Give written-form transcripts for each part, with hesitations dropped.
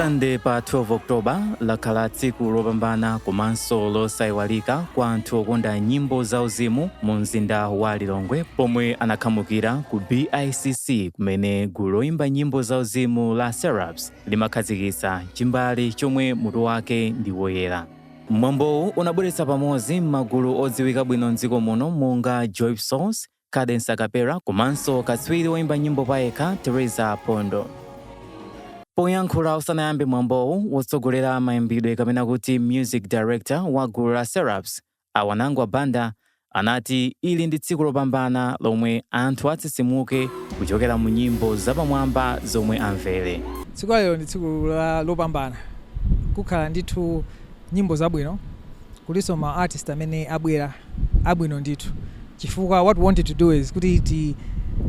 Sande pa 12 October lakhala tsiku lopambana komanso losayiwalika kwa anthu okonda nyimbo zauzimu mu mzinda wa Lilongwe, pomwe anakhamukira ku BICC kumene gulu loyimba nyimbo zauzimu la Seraphs limakhazikitsa chimbale chomwe mutu wake ndi Woyera. Mwambowu unabweretsa pamodzi magulu odziwika bwino mdziko muno monga Joy Souls, Cadence Acapella komanso katswiri woyimba nyimbo payekha Teresa Pondo. Poyankhula usanayambe mwambowu, wotsogolera mayimbidwe kapena kuti music director wa gulu la Seraphs, Awanangwa Banda, anati ili ndi tsiku lopambana lomwe anthu atsitsimuke kuchokera mu nyimbo zapamwamba zomwe amvere. Tsiku lalero ndi tsiku lopambana. Kukhala ndithu nyimbo zabwino, kulinso ma artist amene abwera abwino ndithu, chifukwa what we wanted to do is kuti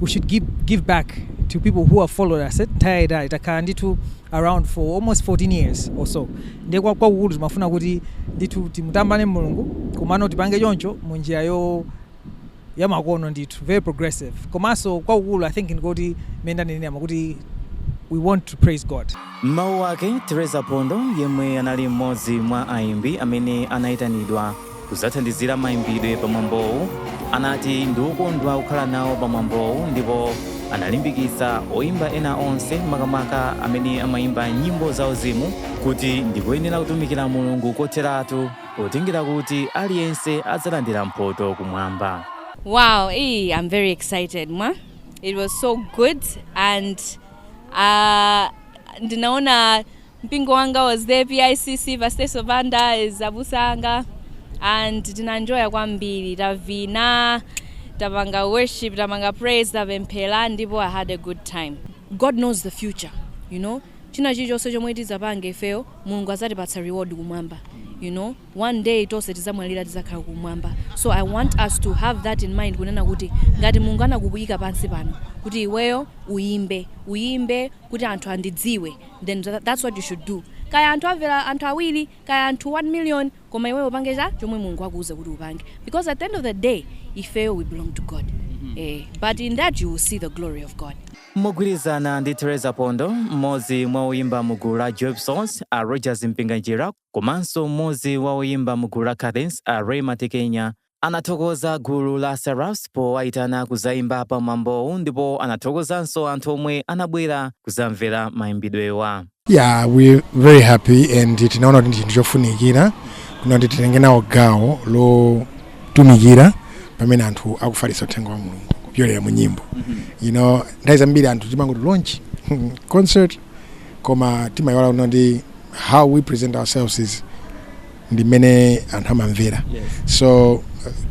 we should give back to people who have followed us nthawi yayitali. Takhala ndithu around for almost 14 years or so, ndiye kwakukulu timafuna kuti ndithu timutambane Mulungu, komano tipange choncho mu njira yo yamakono ndithu, very progressive. Komanso kwakukulu, I think ndikuti mmene ndanenera kuti we want to praise God. M'mawu ake, Teresa Pondo, yemwe anali mmodzi mwa ayimbi amene anayitanidwa kudzathandizira mayimbidwe pamwambowu, anati ndi wokondwa kukhala nawo pamwambowu ndipo analimbikitsa oyimba ena onse, makamaka amene amayimba nyimbo zauzimu, kuti ndikoyenera kutumikira Mulungu kotheratu, potengera kuti aliyense adzalandira mphoto kumwamba. Wow, I'm very excited, ma. It was so good and ndinaona mpingo wanga was there, PICC, Vasteso Banda is abusanga, and tinaenjoya kwambiri. Tavina, tapanga worship, tapanga praise, tapemphera, ndipo I had a good time. God knows the future. China chilichonse chomwe tidzapange ifeyo, Mulungu adzatipatsa reward kumwamba. One day tonse tidzamwalira, tidzakhala kumwamba. So I want us to have that in mind, kunena kuti ngati Mulungu anakuyika pansi pano kuti iweyo uyimbe, uyimbe kuti anthu andidziwe, then that's what you should do. Kaya anthu amvera anthu awiri, kaya anthu 1 million, koma iweyo upange cha chomwe Mulungu akuuza kuti upange, because at the end of the day ifeyo we belong to God, but in that you will see the glory of God. Mogwirizana ndi Teresa Pondo, mmodzi mwa oyimba mu gulu la Job Songs a Rogers Mpinganjira komanso mmodzi wa oyimba mu gulu la Cadence a Ray Matekenya anathokoza gulu la Seraphs powayitana kuzayimba pa mwambowu, ndipo anathokozanso anthu omwe anabwera kuzamvera mayimbidwewa. Yeah, we're very happy and tinaona kuti ndi chinthu chofunikira kuna kuti titenge nawo gawo lotumikira pamene anthu akufalitsa uthenga wa Mulungu kupyolera mu nyimbo. Nthawi zambiri anthu timangoti launch, concert, koma timayiwala kuno ndi how we present ourselves is ndi mmene anthu amamvera. So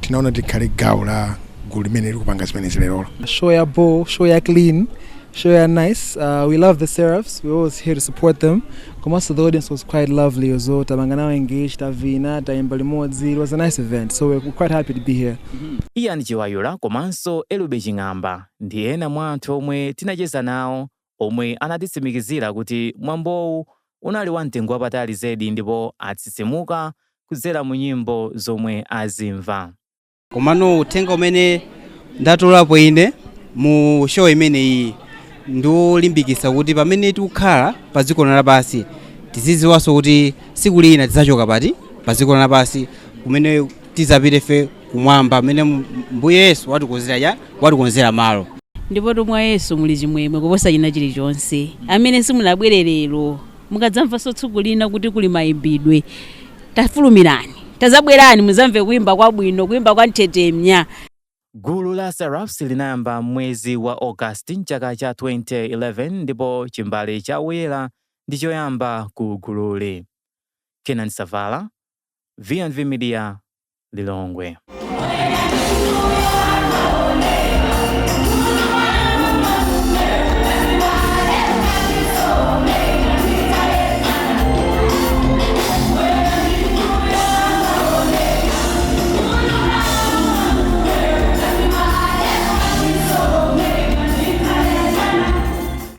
tinaona tikhale gawo la gulu limene likupanga zimenezi lerolo. Show ya bo, show ya clean, show ya nice. We love the Seraphs. We're always here to support them. Komanso the audience was quite lovely as well. Tapanga nawo engage, tavina, tayimba limodzi. It was a nice event. So we're quite happy to be here. Ian Chiwayula komanso Elube Ching'amba ndi ena mwa anthu omwe tinacheza nawo omwe anatitsimikizira kuti mwambowu unali wa mtengo wapatali zedi ndipo atsitsimuka kudzera mu nyimbo zomwe azimva. Komano uthenga umene ndatolapo ine mu show imeneyi ndiwolimbikitsa kuti pamene tikukhala pa dziko lapansi, tizidziwanso kuti tsiku lina tidzachoka pati pa dziko lapansi kumene tidzapite fe kumwamba, amene Mbuye Yesu watikonzera ya watikonzera malo. Ndipo mwa Yesu muli chimwemwe kuposa china chilichonse. Amene simunabwere lero, mukadzamvanso tsiku lina kuti kuli mayimbidwe, tafulumirani, tazabwerani muzamve kuyimba kwabwino, kuyimba kwa nthetemya. Gulu la Seraphs linayamba mwezi wa August mchaka cha 2011 ndipo chimbale cha Woyera ndi choyamba ku gululi. Kenan Savala, V&V Media, Lilongwe.